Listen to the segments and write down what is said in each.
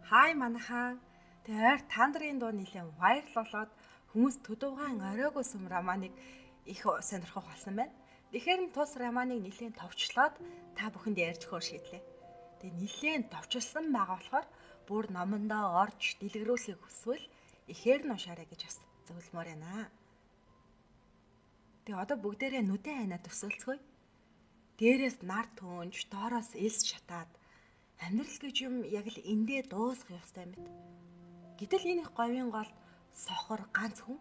Хай манайхан. Тэгээ ойр тандрын дуу нэлээд viral болоод хүмүүс төдөвгөн оройгоо сүм романыг их сонирхох болсон байна. Тэгэхээр нь тус романыг нэлээд товчлоод та бүхэнд ярьж өгөхөөр шийдлээ. Тэгээ нэлээд товчилсан байгаа болохоор бүр номондоо орж дэлгэрүүлэхийг хүсвэл ихээр нь уншаарай гэж бас зөвлөмөр байна. Тэгээ одоо бүгдээрээ нүдэн айнаа төсөөлцгөөе. Дээрээс нар төөнж, доороос элс шатаад амьдрал гэж юм яг л эндээ дуусах ёстой мэт. Гэтэл энэ их говийн голд сохор ганц хүн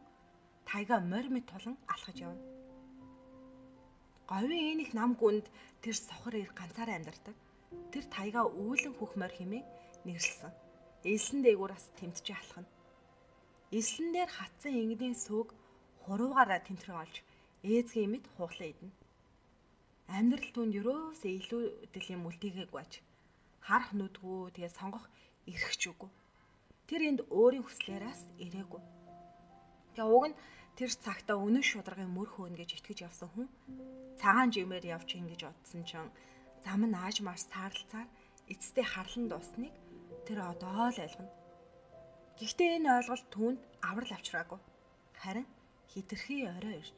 тайга морь мэт тулан алхаж явна. Говийн энэ их нам гүнд тэр сохор ир ганцаараа амьдардаг. Тэр тайга үүлэн хөх морь хэмээн нэрлсэн. Элсэн дээгүүр бас тэмтэж алхана. Элсэн дээр хатсан ингэний сүг хуруугаараа тэмтрэн олж ээзгийн мэд хууглан идэнэ. Амьдрал түүнд ерөөсөө илүүдэл юм үлдээгээгүй аж. Харах нүдгүү, тэгээ сонгох эрх ч үгүй. Тэр энд өөрийн хүслээрээс ирээгүй. Тэгээ уг нь тэр цагта үнэн шударгын мөр хөөнө гэж итгэж явсан хүн цагаан жимээр явж ин гэж бодсон чинь зам нь аажмаар саарлцаар эцэстээ харлан дуусныг тэр одоо л ойлгоно. Гэхдээ энэ ойлголт түүнд аврал авчираагүй. Харин хитрхи орой ирж.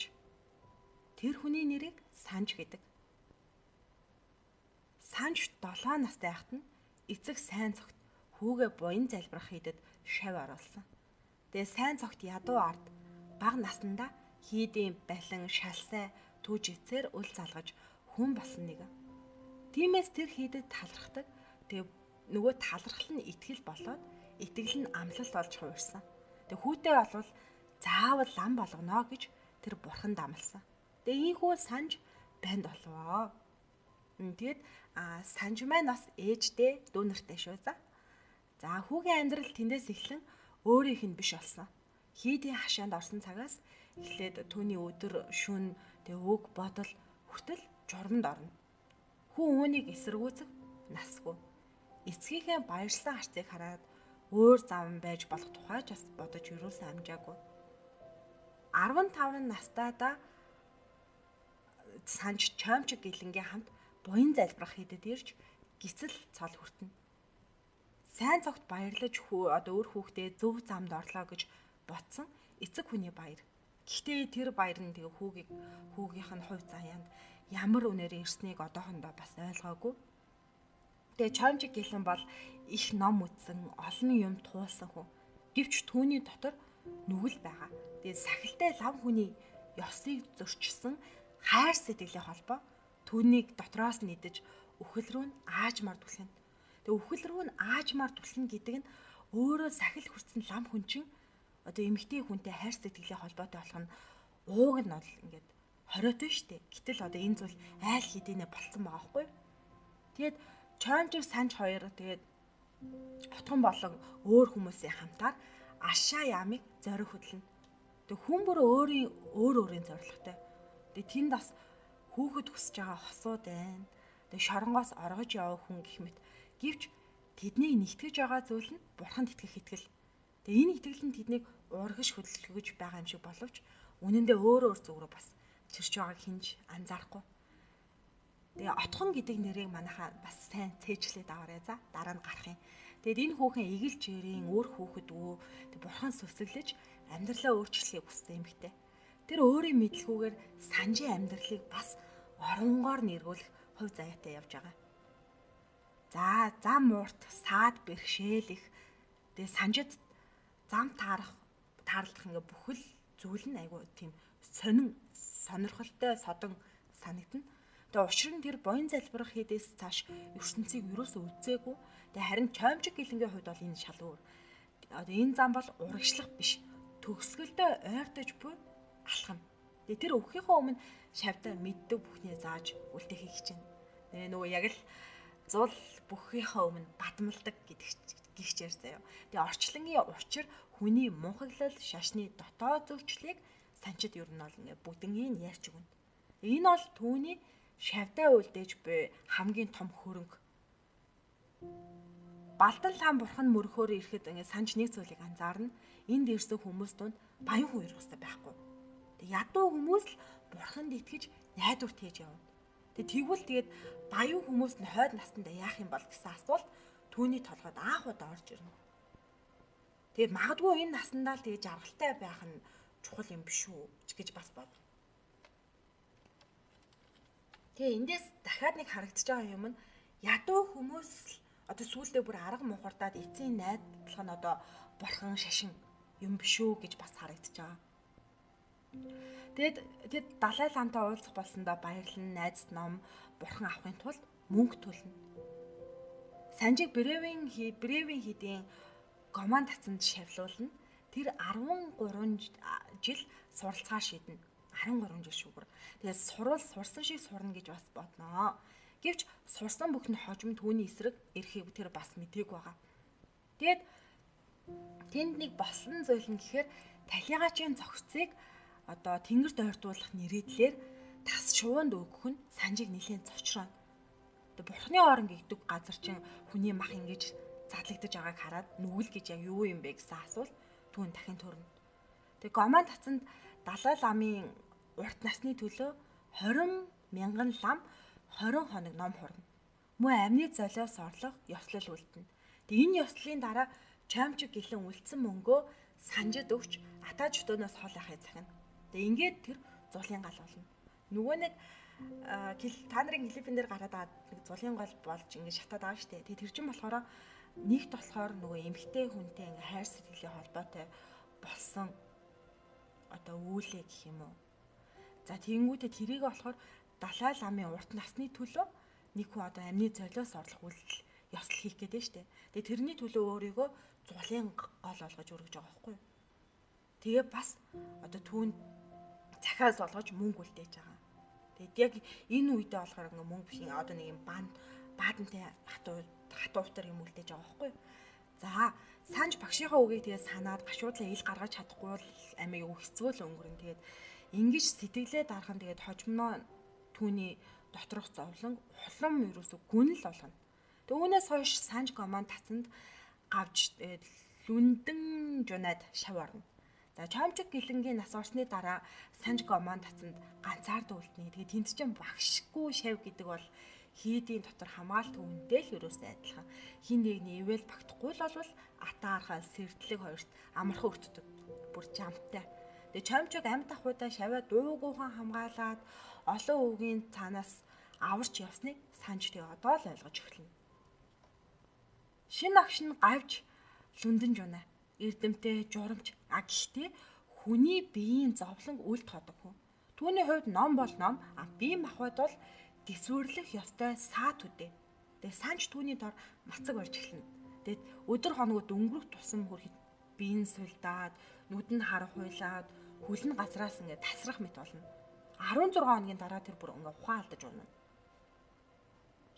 Тэр хүний нэрийг Санж гэдэг. Санж 7 настай байхад нь эцэг сайн цогт хүүгээ буян залбирах хийдэд шав оруулсан. Тэгээ сайн цогт ядуу ард бага наснда хийдийн балин шалсай түүж эцээр үл залгаж хүн болсон нэг. Тиймээс тэр хийдэд талархдаг. Тэгээ нөгөө талархал нь итгэл болоод итгэл нь амлалт болж хувирсан. Тэгээ хүүтэй болвол заавал лам болгоно гэж тэр бурханд амласан. Тэгээ ийхүү Санж банд болвоо. Тэгээд Санж маань бас ээжтэй дүү нартай шүү за. За хүүгийн амьдрал тэндээс эхлэн өөрийнх нь биш болсон. Хийдийн хашаанд орсон цагаас эхлээд түүний өдөр шөнө тэгээ үг бодол хүртэл журамд орно. Хүү үүнийг эсэргүүцэх насгүй. Эцгийнхээ баярлсан харцыг хараад өөр зам байж болох тухай ч бас бодож юусаа амжаагүй. 15 настайдаа Санж Чомчиг гэлэнгийн хамт буян залбирах хийдэд ирж гисэл цол хүртэнэ. Сайн цогт баярлаж хүү одоо өөр хүүхдээ зөв замд орлоо гэж бодсон эцэг хүний баяр. Гэхдээ тэр баяр нь тэгээ хүүгийнх нь хувь заяанд ямар үнээр ирснийг одоохондоо бас ойлгоогүй. Тэгээ Чомчиг гэлэн бол их ном үзсэн, олон юм туулсан хүн. Гэвч түүний дотор нүгэл байгаа. Тэгээ сахилтай лав хүний ёсыг зөрчсөн хайр сэтгэлийн холбоо түүнийг дотроос нь идэж үхэл рүү нь аажмаар түлхэнэ. Тэгээ үхэл рүү нь аажмаар түлхэнэ гэдэг нь өөрөө сахил хүрсэн лам хүн чинь одоо эмэгтэй хүнтэй хайр сэтгэлийн холбоотой болох нь ууг нь бол ингээд хориотой штэ. Гэтэл одоо энэ зүйл айл хэдийнэ болцсон байгаа байхгүй. Тэгээд Чоймжиг Санж хоёр тэгээд отгон болон өөр хүмүүсийн хамтаар ашаа яамыг зориг хөдлөнө. Тэг хүн бүр өөрийн өөр өөрийн зорилготой. Тэгээ тэнд бас хүүхэд хүсэж байгаа хосууд байна. Тэгээ шоронгоос оргож явах хүн гэх мэт. Гэвч тэднийг нэгтгэж байгаа зүйл нь бурханд итгэх итгэл. Тэгээ энэ итгэл нь тэднийг урагш хөдөлгөж байгаа юм шиг боловч үнэн дээр өөр өөр зүг рүү бас чирч байгааг хинж анзаарахгүй. Тэгээ отхон гэдэг нэрийг манайхаа бас сайн цээжлээд аваарай за. Дараа нь гарах юм. Тэгээд энэ хүүхэн эгэл жирийн өөр хүүхэд үү. Тэг бурхан сүсэглэж амьдралаа өөрчлөхийг хүссэн эмэгтэй. Тэр өөрийн мэдлгүүгээр Санжийн амьдралыг бас оронгоор нэргүүлэх хувь заяатай явж байгаа. За зам уурт саад бэрхшээл их. Тэгээ Санжид зам таарлах ингээ бүхэл зүйл нь айгу тийм сонин сонирхолтой содон санагдана. Тэгээ учир нь тэр буян залбирах хийдээс цааш ертөнцийг юусоо үзээгүй. Тэгээ харин Чоймжиг гэлэнгийн хувьд бол энэ шал өөр. Одоо энэ зам бол урагшлах биш. Төгсгөлдөө ойртож буй алхам. Тэгээ тэр өвхийнхөө өмнө шавьдаа мэддэг бүхнээ зааж үлдээхийг хичээнэ. Тэгээ нөгөө яг л зул бүхийнхээ өмнө бадмалдаг гэдэг гихчээр заяа. Тэгээ орчлонгийн учир хүний мунхаглал шашны дотоод зөрчлийг Санчид ер нь бол ингээ бүгднгийн ярьж өгнө. Энэ бол түүний шавьдаа үлдээж буй хамгийн том хөрөнгө. Балдан лам бурхан мөрөхөөр ирэхэд ингээ Санж нэг зүйлийг анзаарна. Энд ирсэн хүмүүс дунд баян хүн ирэх хэрэгтэй байхгүй. Тэг ядуу хүмүүс л бурханд итгэж найдвар тээж явна. Тэг тэгвэл тэгээд баян хүмүүс нь хойд насандаа яах юм бол гэсэн асуулт түүний толгойд анх удаа орж ирнэ. Тэгээд магадгүй энэ насандаа л тэгээ жаргалтай байх нь чухал юм биш үү гэж бас бодно. Тэгээ эндээс дахиад нэг харагдаж байгаа юм нь ядуу хүмүүс л одоо сүүлдээ бүр арга мухардаад эцсийн найдлага нь одоо бурхан шашин юм биш үү гэж бас харагдаж байгаа. Тэгээд тэд Далай ламтай уулзах болсондоо баярлан найз ном бурхан авахын тулд мөнгө төлнө. Санжиг Бревийн хийдийн гоман татсанд шавлуулна. Тэр 13 жил суралцгаа шийднэ. 13 жил шүүгэр. Тэгээд сурвал сурсан шиг сурна гэж бас бодноо. Гэвч сурсан бүх нь хожим түүний эсрэг эрхийг тэр бас мдээгүй байгаа. Тэгээд тэнд нэг болсон зүйл нь гэхээр талигаачийн зохицыг одоо тэнгэрт ойртуулах нэрийдлэр тас шувуунд өгөх нь Санжиг нэлээд цочрооно. Тэгээ бурхны орон гэгдэг газар чинь хүний мах ингэж задлагдаж байгааг хараад нүгэл гэж яг юу юм бэ гэсэн асуулт түүн дахин төрнө. Тэгээ гоман татсанд Далай ламын урт насны төлөө 20 мянган лам 20 хоног ном хурна. Мөн амны золиос орлох ёслол үлдэнэ. Тэгээ энэ ёслолын дараа Чомчиг гэлэн үлдсэн мөнгөө Санжид өгч Ата чөтөөноос хол яхахыг захина. Тэгээ ингээд тэр зулын гал болно. Нөгөө нэг та нарын клипэн дээр гараад байгаа нэг зулын гол болж ингээд шатаад байгаа шүү дээ. Тэгээ тэр чинь болохоор нэгт болохоор нөгөө эмгтэй хүнтэй ингээд хайр сэтгэлийн холбоотой болсон одоо үүлээ гэх юм уу. За тэгэнгүүтээ тэрийг болохоор Далай ламын урт насны төлөө нэг хүн одоо амны золиос орлох үйлдэл ёслол хийх гээд байна штэ. Тэгээ тэрний төлөө өөрийгөө зулын гол олгож өргөж байгаа байхгүй юу. Тэгээ бас одоо түүнд захиас олгож мөнгө үлдээж байгаа. Тэгээд яг энэ үедээ болохоор ингээ мөнгө биш одоо нэг юм баадантай хатуутар юм үлдээж байгаа байхгүй юу. За Санж багшийнхаа үгийг тэгээд санаад гашуудлаа ил гаргаж чадахгүй бол амиг хэцүү л өнгөрөн. Тэгээд ингэж сэтгэлээ дарах нь тэгээд хожимноо түүний доторх зовлон улам ерөөсө гүн л болгоно. Тэгээд үүнээс хойш Санж гоман татсанд гавж тэгээд лүндэн жунаад шав орно. За Чомчиг гэлэнгийн нас орсны дараа Санж гоман татсанд ганцаард үлднэ. Тэгээд тэнд чинь багшгүй шав гэдэг бол хийдийн дотор хамгаалт үнэтэй л ерөөсөө адилхан. Хин нэгний ивэл багтахгүй л болвол атаархал сэрдлэг хоёрт амархан өртдөг. Бүр жамтай. Тэгээ Чомчиг амьд ахуйдаа шаваа дуугүйхан хамгаалаад олон үгийн цаанаас аварч явсныг Санж тэгээ одоо л ойлгож эхэлнэ. Шинэ агш нь гавж лүндэн жунаа. Эрдэмтэй, журамч. А гэхдээ хүний биеийн зовлон үл тодог хүн. Түүний хувьд ном бол ном, а бие махбод бол дэсвэрлэх ёстой саа төдөө. Тэгээ Санж түүний дор мацаг барьж эхэлнэ. Тэгээд өдөр хоногуд өнгөрөх тусам хөрхэд биеийн сулдаад, нүд нь харах хуйлаад, хөл нь газраас ингээд тасрах мэт болно. 16 хоногийн дараа тэр бүр ингээд ухаан алдаж унана.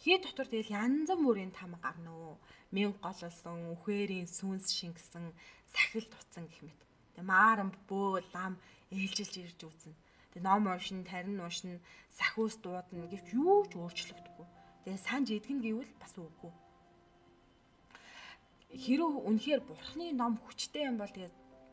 Хий дотор тэгэл янз бүрийн там гарна уу. Мянга гололсон, үхээрийн сүнс шингэсэн, сахил дутсан гэх мэт. Тэгээ мааран бөө лам ээлжилж ирж үзнэ. Тэгээ ном уншин, тарин уншин, сахиус дуудана гэвч юу ч өөрчлөгдөхгүй. Тэгээ Санж идгэн гэвэл бас үгүй. Хэрв үнэхээр бурхны ном хүчтэй юм бол тэгээ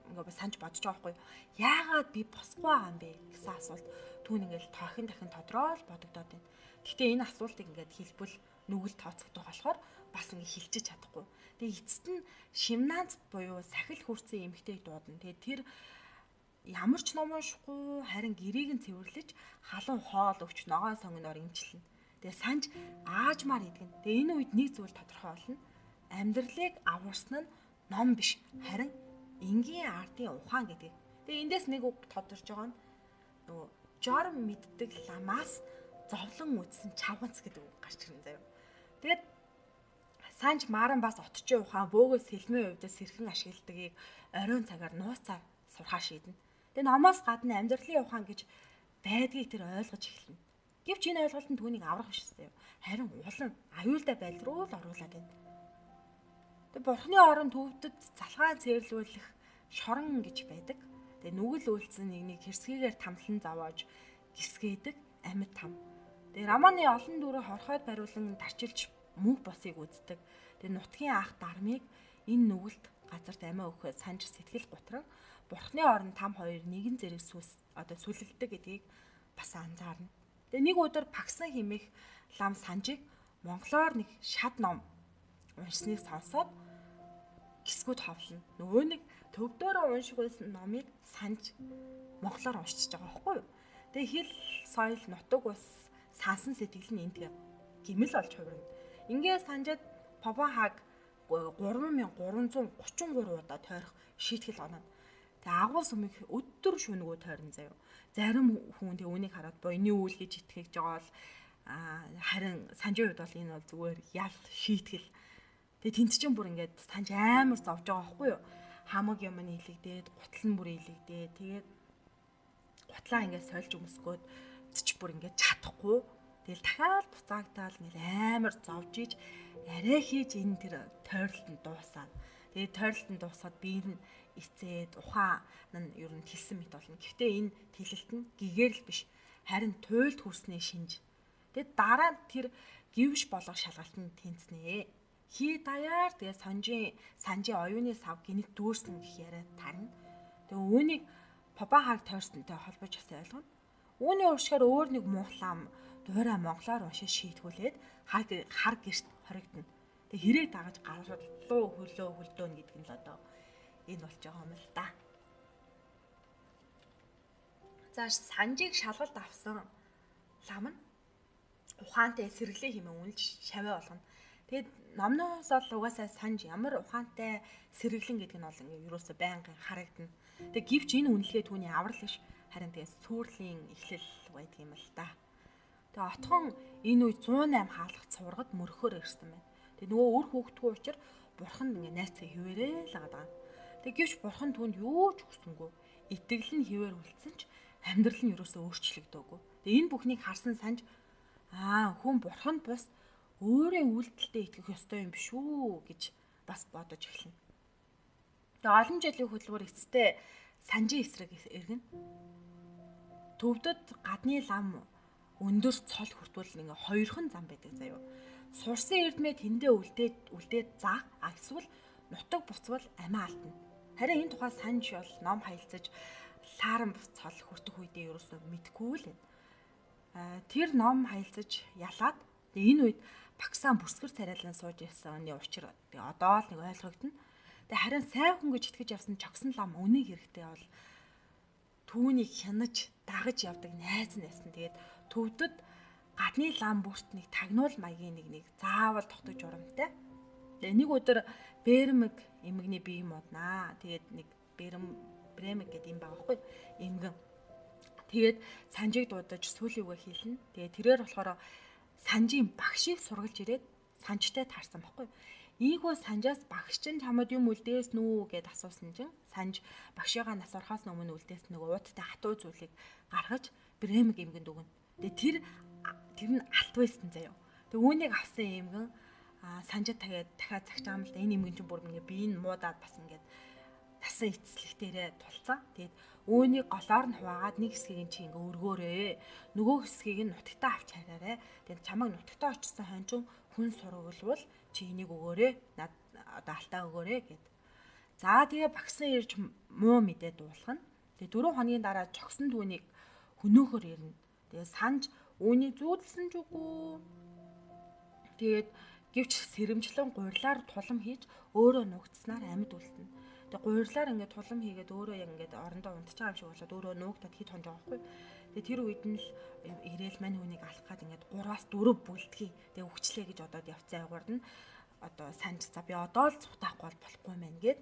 ингээ Санж бодож байгаа байхгүй юу? Яагаад би босгүй байгаа юм бэ гэсэн асуулт түүн ингээл тохин дахин тодорхойл бодогдоод байна. Гэхдээ энэ асуултыг ингээд хэлбэл нүгэл тооцогдох болохоор бас ингээ хилчиж чадахгүй. Тэгээ эцэст нь шимнаанц буюу сахил хүрсэн эмэгтэйг дуудана. Тэгээ тэр ямар ч ном уншихгүй харин гэрийг нь цэвэрлэж халуун хоол өгч ногоон сонгоноор имчилнэ. Тэгээ Санж аажмаар идэгнэ. Тэгээ энэ үед нэг зүйл тодорхой болно. Амьдралыг аварсан нь ном биш харин энгийн ардын ухаан гэдэг. Тэгээ эндээс нэг үг тодорч байгаа нь нөгөө жорм мэддэг ламаас зовлон үтсэн чавганц гэдэг үг гарч ирнэ заяа. Тэгээд Санж маран бас отчийн ухаан бөөгөө сэлмийн хувьд сэрхэн ашигладгийг оройн цагаар нууцаар сурхаа шийднэ. Тэгээ номоос гадна амьдралын ухаан гэж байдгийг тэр ойлгож эхэлнэ. Гэвч энэ ойлголт нь түүнийг аврах биш заяа. Харин улам аюултай байдал руу л оруулаад байна. Тэгээ бурхны орон төвдөд залхаан цэвэрлүүлэх шорон гэж байдаг. Тэгээ нүгэл үйлцэн нэг нэг хэрсгээгээр тамлан зовоож гисгээдэг амьд там. Тэгээ романы олон дүрээ хорхойд бариулан тарчилж мөнх босыг үздэг. Тэгээ нутгийн ах дармыг энэ нүгэлт газарт амиа өгөхөд Санж сэтгэл гутран бурхны орон там хоёр нэгэн зэрэг сүлс одоо сүлэлдэг гэдгийг бас анзаарна. Тэгээ нэг өдөр пагсан химэх лам Санжиг монголоор нэг шад ном уншсныг сонсоод гисгүүд ховлно. Нөгөө нэг төвдөөрөө унших байсан номыг санаж монголоор уншиж байгаа байхгүй юу? Тэгээ хэл, соёл, нутаг ус сансан сэтгэл нь энд гимэл болж хувирна. Ингээ санжаад Папа хаг 3333 удаа тойрох шийтгэл оноо. Тэгээ агуу сүмийг өдөр шөнөгөө тойрон заяа. Зарим хүн тэгээ үүнийг хараад буйны үйл гэж итгэж байгаа бол харин санжийн хувьд бол энэ бол зүгээр ял шийтгэл. Тэгээ тэнд чинь бүр ингээд санж амар зовж байгаа байхгүй юу? Хамаг юм нь илэгдээд, гутал нь бүр илэгдээд, тэгээд гутлаа ингээд сольж өмсгөөд ч бүр ингээд чадахгүй. Тэгэл дахиад буцаагтаал ингээд амар зовж иж арай хийж энэ тэр тойролт нь дуусаад. Тэгээд тойролт нь дуусаад би энэ эцээд ухаан нь ер нь тэлсэн мэт болно. Гэхдээ энэ тэлэлт нь гэгэрэл биш. Харин туйлд хүрсний шинж. Тэгээд дараа нь тэр гівш болгох шалгалт нь тэнцнэ. Хий даяар тэгээ санжийн оюуны сав гинэт дүүрсэн гэх яриа тарна. Тэгээ үүнийг Папа хаг тойрсонтой холбож бас ойлгоно. Үүний уршгаар өөр нэг мунхлам дуурай монголоор уншиж шийтгүүлээд хар гэрт хоригдно. Тэгээ хэрэг дагаж гаргалуу хөлөө хөлдөөн гэдэг нь л одоо энэ болж байгаа юм л да. За санжийг шалгалт авсан лам нь ухаантай сэргэлээ хэмээн үнэлж шаваа болгоно. Тэгээд номноос бол угаасаа санж ямар ухаантай сэргэлэн гэдэг нь бол ингээ юусоо байнгын харагдана. Тэгээд гэвч энэ үнэлгээ түүний аврал биш харин тэгээд сүрлийн эхлэл байдаг юм л да. Тэгээд отхон энэ үе 108 хаалгах цуврагад мөрөхөр ирсэн байна. Тэгээд нөгөө өр хүүхдгүй учраас бурхан ингээ найцаа хിവэрээ л байгаа. Тэгээд гэвч бурхан түүнд юу ч өгсөнгүй. Итгэл нь хിവэр үлдсэн ч амьдрал нь юусоо өөрчлөгдөөгүй. Тэгээд энэ бүхнийг харсан санж хүн бурханд бус өөрийн үйлдэлтэд итгэх ёстой юм биш үү гэж бас бодож эхэлнэ. Тэгээ олон жилийн хөдөлгөөр эцэстээ санжийн эсрэг эргэнэ. Төвдөд гадны лам өндөр цол хүртвэл ингээ хоёрхан зам байдаг заяа. Сурсан эрдмээ тэндээ үлдээд заах эсвэл нутаг буцвал амиа алдна. Харин энэ тухай санж бол ном хаялцаж лааран цол хүртэх үедээ ерөөсөө мэдэхгүй л байна. Тэр ном хаялцаж ялаад энэ үед Паксан бүсгэр царайлан сууж ирсэн оны учир тэгээ одоо л нэг ойлгогдно. Тэгээ харин сайн хүн гэж итгэж явсан чогсон лам үнийг хэрэгтэй бол түүнийг хянаж дагаж явдаг найз нь байсан. Тэгээд төвдөд гадны лам бүрт нэг тагнуул маягийн нэг заавал тогтож урамтай. Тэгээ нэг өдөр Бэрмэг эмгэгний бие моднаа. Тэгээд нэг Бэрмэг гэдэг юм байгаа байхгүй эмгэн. Тэгээд санжийг дуудаж сүүлийн үгээ хэлнэ. Тэгээд тэрээр болохоор санжийн багшийг сургалж ирээд санжтай таарсан байхгүй. Ийгүү санжаас багш чинь чамд юм үлдээсэн үү гэд асуусан чинь санж багшигаа нас орохоос өмнө үлдээсэн нэг уудтай хатуу зүйлийг гаргаж Бэрмэг эмгэнд өгнө. Тэгээ тэр нь алт байсан заяа. Тэгээ үүнийг авсан эмгэн санжид дахиад загч байгаа юм л да. Энэ эмгэн чинь бүр ингээ бие нь муудаад бас ингээд тасан эцэслэх дээрээ тулцсан. Тэгээд үүнийг голоор нь хуваагаад нэг хэсгийг нь чи ингээ өргөөрэй. Нөгөө хэсгийг нь нутагтаа авч хараарай. Тэгээд чамайг нутагтаа очсон хончин хүн сургуулвал чи энийг өгөөрэй. Над одоо алтаа өгөөрэй гэд. За тэгээ багсан ирж муу мэдээ дуулгана. Тэгээ 4 хоногийн дараа чогсон түүнийг хөнөөхөр ирнэ. Тэгээ санж үүнийг зүүдэлсэн ч үгүй. Тэгээд гэвч сэрэмжлэн гурилаар тулам хийж өөрөө нуугдснаар амьд үлдэнэ. Тэгээ гурилаар ингээд тулам хийгээд өөрөө яг ингээд орондоо унтж байгаа юм шиг болоод өөрөө нуугдаад хэд хонж байгаа байхгүй. Тэгээ тэр үед нь л ирээл мань хүнийг алах гад ингээд 3-4 бүлдгийг тэгээ өгчлээ гэж одоод явцсан айгуурд нь одоо санж за би одоо л цухтаахгүй бол болохгүй мэн гээд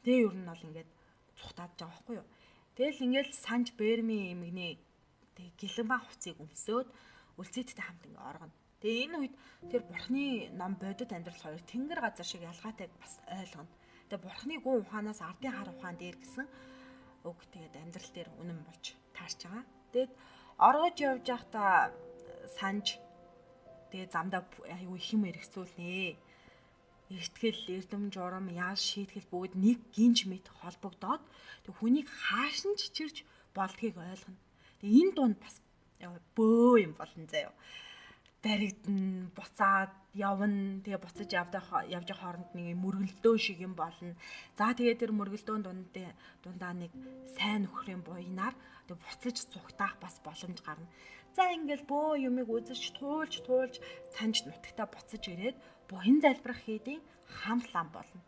тэгээ ер нь бол ингээд цухтаад байгаа байхгүй юу. Тэгэл ингээд санж Бэрмийн эмгний тэгээ гэлэнба хувцсыг өмсөөд үлзийдтэй хамт ингээд оргоно. Тэгээ энэ үед тэр бурхны ном бодит амьдрал хоёр тэнгэр газар шиг ялгаатайг бас ойлгоно. Тэгээ бурхны гүн ухаанаас ардын хар ухаан дээр гэсэн үг тэгээд амьдрал дээр үнэн болж таарч байгаа. Тэгээд оргож явж байхдаа санж тэгээ замдаа аюу их юм эргэцүүлнэ. Эртгэл, эрдэм, журам, ял, шийтгэл бүгд нэг гинж мэт холбогдоод тэг хүнийг хааш нь чичирч болдгийг ойлгоно. Тэгээ энэ дунд бас бөө юм болно заяа. Баригдана, буцаад явна. Тэгээ буцаж явж явах хооронд нэг мөргөлдөөн шиг юм болно. За тэгээ тэр мөргөлдөөн дундаа нэг сайн нөхрийн буйнаар тэгээ буцаж цугтаах бас боломж гарна. За ингээл бөө юмыг үзэж туулж туулж санж нутагтаа буцаж ирээд буян залбирах хийдийн хамт лам болно.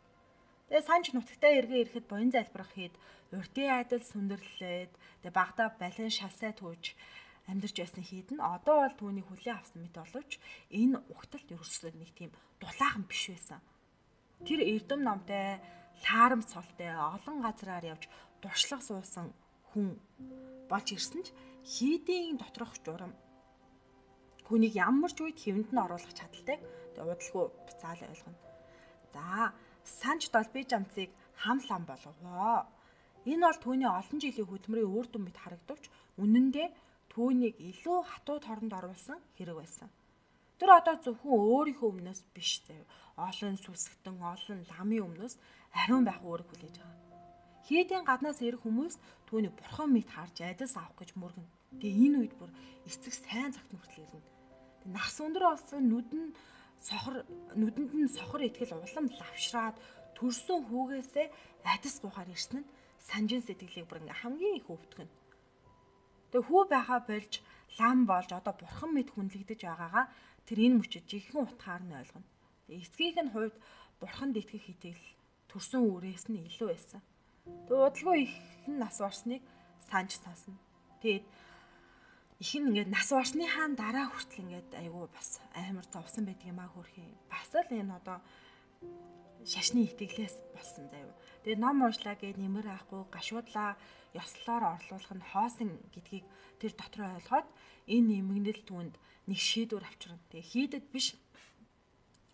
Тэгээ санж нутагтаа эргээ ирэхэд буян залбирах хийд урдын айдал сүндэрлээд тэгээ багада балин шалсай түүж амьдарч байсан хийд нь одоо бол түүний хүлээн авсан мэт боловч энэ угталт ерөөсөө нэг тийм дулаахан биш байсан. Тэр эрдэм номтой, лаарам цолтой, олон газраар явж туршлага суусан хүн болж ирсэн ч хийдийн доторх журам хүнийг ямар ч үед хэвэнд нь оруулах чадaltaй. Тэгээ удалгүй буцаал ойлгоно. За, санж долби жамцыг хам лам болговоо. Энэ бол түүний олон жилийн хөдөлмөрийн үр дүн мэт харагдавч үнэн дээр түүнийг илүү хатуу торонд оруулсан хэрэг байсан. Тэр одоо зөвхөн өөрийнхөө өмнөөс биш заяа. Олон сүсгтэн, олон ламын өмнөөс ариун байх үүрэг хүлээж байгаа. Хийдийн гаднаас ирэх хүмүүс түүний бурхан мэт харж адис авах гэж мөргөнө. Тэгээ энэ үед бүр эцэг сайн цагт нүртэл ирнэ. Нас өндөр болсон нүд нь сохор нүдэнд нь сохор итгэл улам лавшраад төрсөн хүүгээсээ адис гуйхаар ирсэн нь санжин сэтгэлийг бүр ингээ хамгийн их өвдгөн. Тэгээ хүү байхаа болж лам болж одоо бурхан мэд хүндлэгдэж байгаагаа тэр энэ мөчөд жинхэнэ утгаар нь ойлгоно. Тэгээ эцгийнх нь хувьд бурханд итгэх итгэл төрсөн үрээс нь илүү байсан. Тэгээ удалгүй их нь нас барсныг санж сонсно. Тэгээд их нь ингээд нас барсныхаа дараа хүртэл ингээд айгүй бас амар зовсон байдаг юм аа хөрхий. Бас л энэ одоо шашны итгэлээс болсон заяа. Тэгээ ном уншлаа гэж нэмэр авахгүй гашуудлаа ёслолоор орлуулах нь хоосон гэдгийг тэр дотроо ойлгоод энэ нэмэгнэл түүнд нэг шийдвэр авчирна. Тэгээ хийдэд биш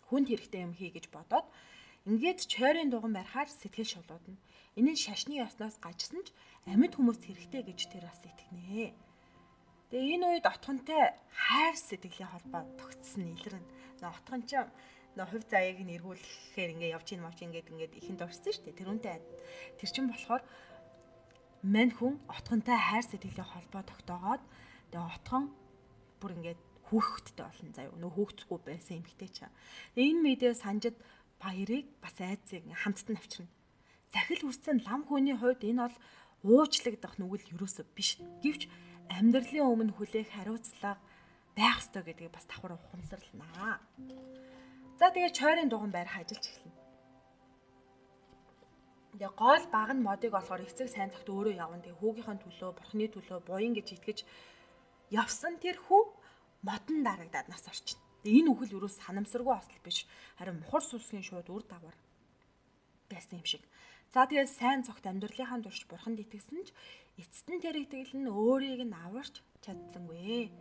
хүнд хэрэгтэй юм хий гэж бодоод ингээд чойрын дуган барихаар сэтгэл шулуудна. Энэ нь шашны ёсноос гажсан ч амьд хүмүүст хэрэгтэй гэж тэр бас итгэнэ. Тэгээ энэ үед отхонтой хайр сэтгэлийн холбоо тогтсон илэрнэ. Отхон ч хувь заяаг нь эргүүлэхээр ингээ явж ийн мовч ингээд ингээд ихэнд орсон шүү дээ. Тэр үнтэй тэр чин болохоор мань хүн отхонтой хайр сэтгэлийн холбоо тогтоогоод тэгээ отхон бүр ингээд хүүхэдтэй болно заяа. Нөө хүүхдгүй байсан эмэгтэй чаа. Тэгээ энэ мэдээ санжид баярыг бас айцыг хамтд нь авчирна. Захил хүрсэн лам хүний хувьд энэ бол уучлагдах нүгэл ерөөсөө биш. Гэвч амьдралын өмнө хүлээх хариуцлага байх ёстой гэдгийг бас давхар ухамсарлана. За тэгээ чойрын дуган байр ажиллаж эхэлнэ. Тэгээ гол баг нь модыг олохоор эцэг сайн цагт өөрөө явна. Тэгээ хүүгийнхээ төлөө, бурхны төлөө буян гэж итгэж явсан тэр хүн модон дарагдаад нас орчихно. Тэгээ энэ үхэл ерөөс санамсаргүй осол биш. Харин мухар сүсгийн шууд үр дагавар байсан юм шиг. За тэгээ сайн цогт амьдралынхаа турш бурханд итгэсэн ч эцэст нь тэр итгэл нь өөрийг нь аварч чадсангүй.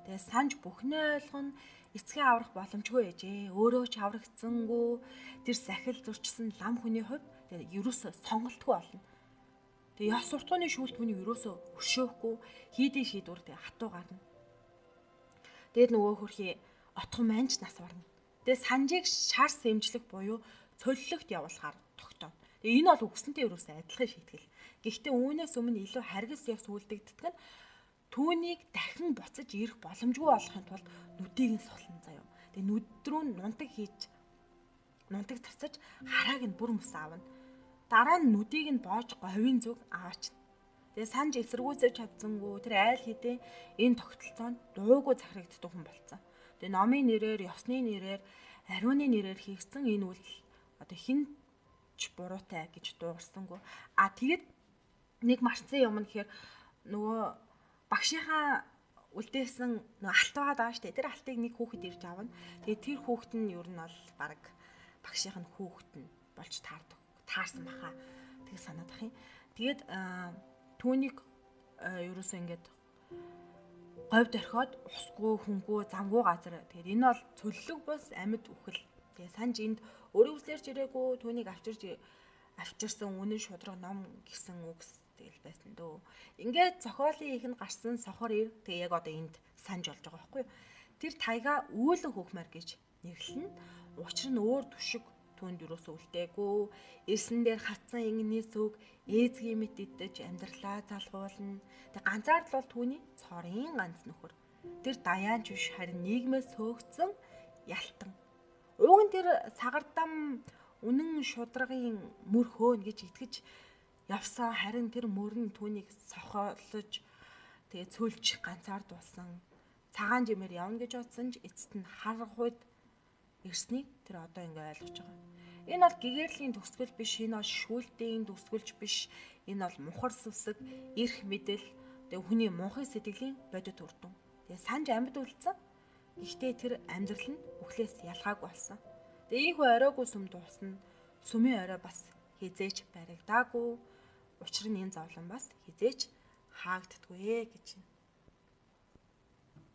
Тэгээ санж бүхнээ ойлгоно, эцгээ аврах боломжгүй ээжээ. Өөрөө ч аврагдсангүй. Тэр сахил зурчсан лам хүний хувьд тэгээ ерөөсөө сонголтгүй болно. Тэгээ ёс суртахууны шүүлт хүний ерөөсөө өршөөхгүй хийдийн шийдвэр тэгээ хатуу гарна. Тэгээд нөгөө хөрхий отхон манж нас барна. Тэгээ санжийг шар сэмжлэх буюу цөллөгт явуулахаар тогтооно. Тэгээ энэ бол үгсэнтэй ерөөсөө адилхан шийтгэл. Гэхдээ үүнээс өмнө илүү харгас ёс үлдэгддэг нь түүнийг дахин буцаж ирэх боломжгүй болохын тулд нүдийг нь сулна заяа. Тэгээ нүд рүү нунтаг хийж нунтаг цацаж харааг нь бүр мөс аавна. Дараа нь нүдийг нь боож говийн зүг аваачна. Тэгээ санж эсэргүүцэж чадсангүй тэр айл хэдийн энэ тогтолцоонд дуугүй захирагддаг хүн болцсон. Тэгээ номын нэрээр, ёсны нэрээр, ариуны нэрээр хийгдсэн энэ үйлдэл одоо хэн ч буруутай гэж дуугарсангүй. А тэгэд нэг марцсан юм нь гэхээр нөгөө багшийнхаа үлдээсэн нөгөө алт байгаа даа штэ. Тэр алтыг нэг хүүхэд ирж авна. Тэгээд тэр хүүхэд нь ер нь бол баг багшийнх нь хүүхэд нь болж таардаг. Таарсан баха. Тэг санаад ах юм. Тэгээд түүнийг ерөөсөө ингээд говьд орхиод усгүй, хүнгүй, замгүй газар. Тэгээд энэ бол цөллөг бус амьд үхэл. Тэгээд санж энд өөрийн үслэрч ирээгүй, түүнийг авчирсан үнэн шудраг ном гэсэн үгс тэгэл байсан дөө. Ингээд зохиолын ихэнд гарсан сохор ир тэгээ яг одоо энд санж болж байгаа байхгүй юу? Тэр тайга үүлэн хөөхмөр гэж нэрлэнэ. Учир нь өөр түшиг түүнд юусоо үлдээгүй. Ирсэн дээр хатсан ингэний сүг ээзгийн мэт идэж амьдралаа залгуулна. Тэг ганцаардл бол түүний цорын ганц нөхөр. Тэр даяанч биш харин нийгмээс хөөгцөн ялтан. Уг нь тэр сагардам үнэн шударгын мөр хөөн гэж итгэж явсан, харин тэр мөр нь түүнийг сохиолож тэгээ цөлж ганцаардуулсан. Цагаан жимээр явна гэж бодсон ч эцэст нь харгахуйд ирснийг тэр одоо ингээ ойлгож байгаа. Энэ бол гэгэрлийн төгсгөл биш, энэ бол шүүлтийн төгсгөлж биш, энэ бол мухар сүсэг, эрх мэдэл, тэгээ хүний мунхыг сэтгэлийн бодит үр дүн. Тэгээ санж амьд үлдсэн. Гэхдээ тэр амьдрал нь үхлээс ялгаагүй болсон. Тэгээ ийхүү оройгүй сүм дуусна. Сүмийн орой бас хизээч баригдаагүй. Учир нь энэ зовлон бас хизээч хаагддаггүй гэж байна.